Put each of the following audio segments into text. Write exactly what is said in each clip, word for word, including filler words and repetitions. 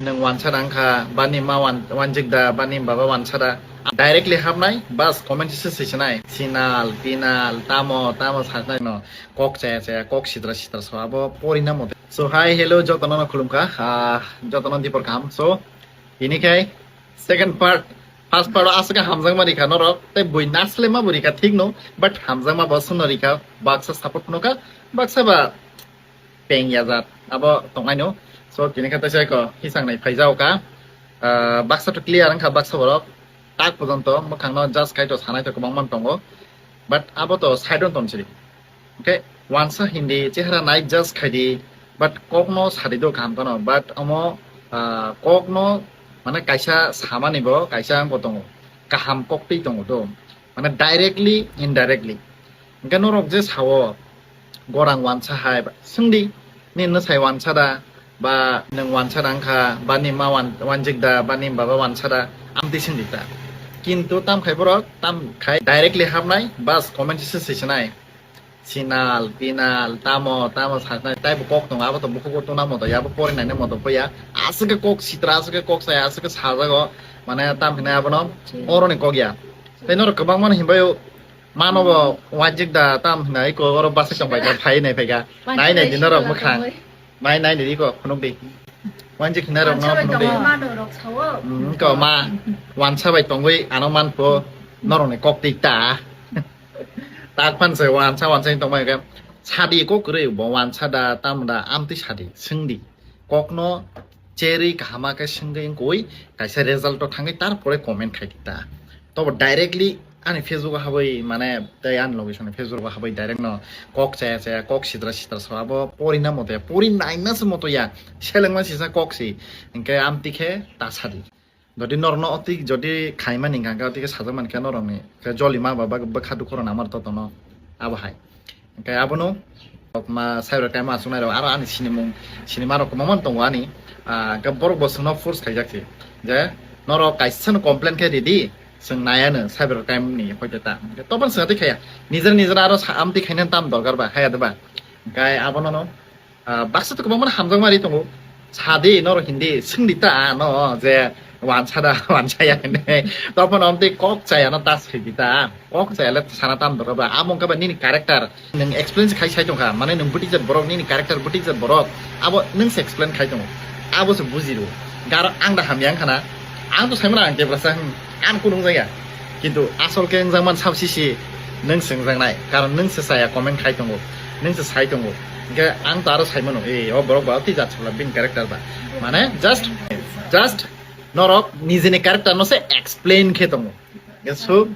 Nwng wansa rang kha, bani ma wan-, wanjik da, bani baba wansa da. Directly hapnai, bas comment se se sinai. Sinal, pinal, tamo, tamo saknai no. Kok chaya chaya, kok sitra sitra so abo pori na mote. So hi, hello, jotono no khulum kha. Ah, jotono dipor kaham. So, ini khai second part, first part o aswk hamjak ma rikha norok, tei bui naslema bo rikha thik no, but hamjak ma bo swngno rikha, baksa support no kha, baksa ba peng ya jat abo tongnaino. So tini kha teisa ko hisang nai phaijao ka. Ah, baksa to clear wngkha, baksa borok tak pojonto mwkhangno judge khai to sanai to kwbangma tongo, but abo to side on tonsiri. Okay, wansa hindi chehara nai judge khai di, but kokno sadi do kaham tono, but omo, ah, kokno mane kaisa samani bo kaisa wngbo tongo, kaham kok twi tongo do, mane directly, indirectly. Hingke norok je sao, gorang wansa hai, ba, swngdi, nini nwsai wansa da, ba nwng wansa da wngkha, ba ni ma wan-, wanjik da, ba ni baba wansa da, amtwi swngdi ta. Kintu tam khai borok, tam khai directly hapnai, bas comment se se sinai. Sinal, pinal, tamo, tamo saknai, taibo kok tongo, abo to bukugo tuna moto ya, abo pori naina moto poya. Aswk khe kok sitra, aswk khe kok saya, aswk khe sajago, mane tam hinai abono, oroni kok ya. Tei norok kwbangma no hinbai o, mano bo wanjik da tam hinai ko oro basa chong bai ka phai nai phai ka. Nai nai di norok mwkhang. Nai nai di ko khunuk di. Wanjik hinai rok no khunuk di. Mano rok sao. Hmm, ko ma wansa bai tongwi ano man pho norok ni kok ti ta. Tak phan se wansa wansa tong bai ka. Sadi ko kwrwi bo wansa da tam da amtwi sadi swngdi. Kokno cherwi kahama khe swngwi wngkoi kaisa result o thangwi tarpore comment khai ta. Tobo directly ani Facebook o habwi mane tei ani location ni Facebook o habwi direct no kok chaya chaya kok sitra sitra so abo pori na moto ya pori naina se moto ya selengma sisa kok si hingke amtwi khe ta sadi. Jodi norokno oti jodi khaimani hingka hingke oti khe sajak mankhe norokni khe joli ma ba bwkha dukhu rok namar totono abo hai. Hingke abono ma cyber crime aswk nairok aro ani sinimung sinima rok kwbangma tongo ani, ah, hingke borok bo chwngno force khaijak se je norok kaisa no complain khe ridi chwng naiya no cyber crime ni hoite ta. Hingke tobon chwng ati khaya nijer nijer aro sa amtwi khaina tam dorkar ba haya de ba. Hingke abono no Ah, baksa to kwbangma hamjakma ri tongo. Sadi norok hindi swngdi ta ano je wansa da wansa ya hinwi. Topon omtwi kok chaya no ta swidi ta. Kok chaya le sana tam doro ba. Amo wngkha ba nini character. Nwng explain khai sai tongkha. Mane nwng bwtwi jat borok nini character bwtwi jat borok. Abo nwng se explain khai tongo. Abo se buji rw. Garo ang da hamya wngkha na. Ang to saimano ang Tiprasa, hmm, ang kunu wngjakya. Kintu asol khe wngjakman sab sisi nwng se wngjaknai. Karon nwng se chaya comment khai tongo. Nwng se sai tongo. Hingke ang to aro saimano, "Eh, o borok ba twi jat sabla bini character ba." Mane just, just norok nijini character no se explain khe tongo. Hingke so,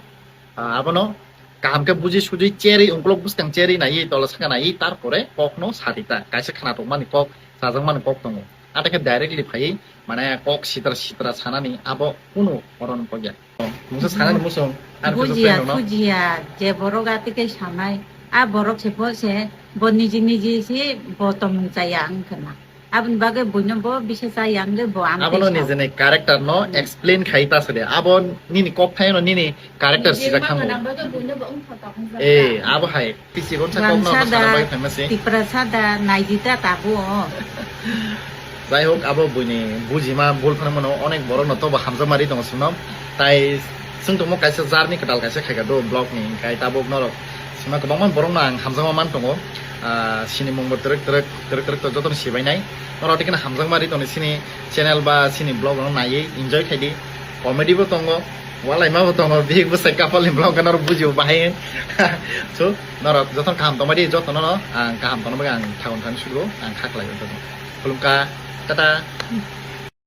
ah, abono kaham khe buji suji cherwi ungkulok bwskang cherwi naiwi tola saka naiwi tarpore kokno sadi ta. Kaisa khwnatok mani kok, sajak mani kok tongo. Ate khe directly phaiwi mane kok sitra sitra sanani abo kunu oron kok ya. Mungsa sanani musung, ani Facebook bujiya friend rokno. Thujiya, je borok ati khe sanai, a borok se pho se bo niji niji se bo tomung chaya wng khna. Aboni bagwi buino bo bisa chaya wng le bo ang Abono tei sa. Nijini character no explain khai ta sade. Abo nini kok thaino nini character sijak thango. Eh, abo hai. Pisi gonsa kok no Wansa sana da, bai phaima se. Tiprasa da, naidi ta tabo. Jai hok, abo buini bujima bul phano mano, onek borok no tobo hamjakma ri tongo chwngno. Tai chwng tongmo kaisa jarni kwtal kaisa khaika do vlog ni, hingkai tabuk norok chwngno kwbangma borok no ang hamjakma man tongo. Ah, sini mung bo twrwk twrwk, twrwk twrwk to jotono sibainai. Norok tikino hamjakma ri tongni sini channel ba sini vlog no naiwi enjoy khaidi. Comedy bo tongo, walaima bo tongo, bihik bwsai couple ni vlog no bujio bahai. So, norok jotono kaham tongmadi, jotono no ang kaham tongna bagwi ang thagon thani sugo, ang kha khlai o jotono. Khulumkha, tata.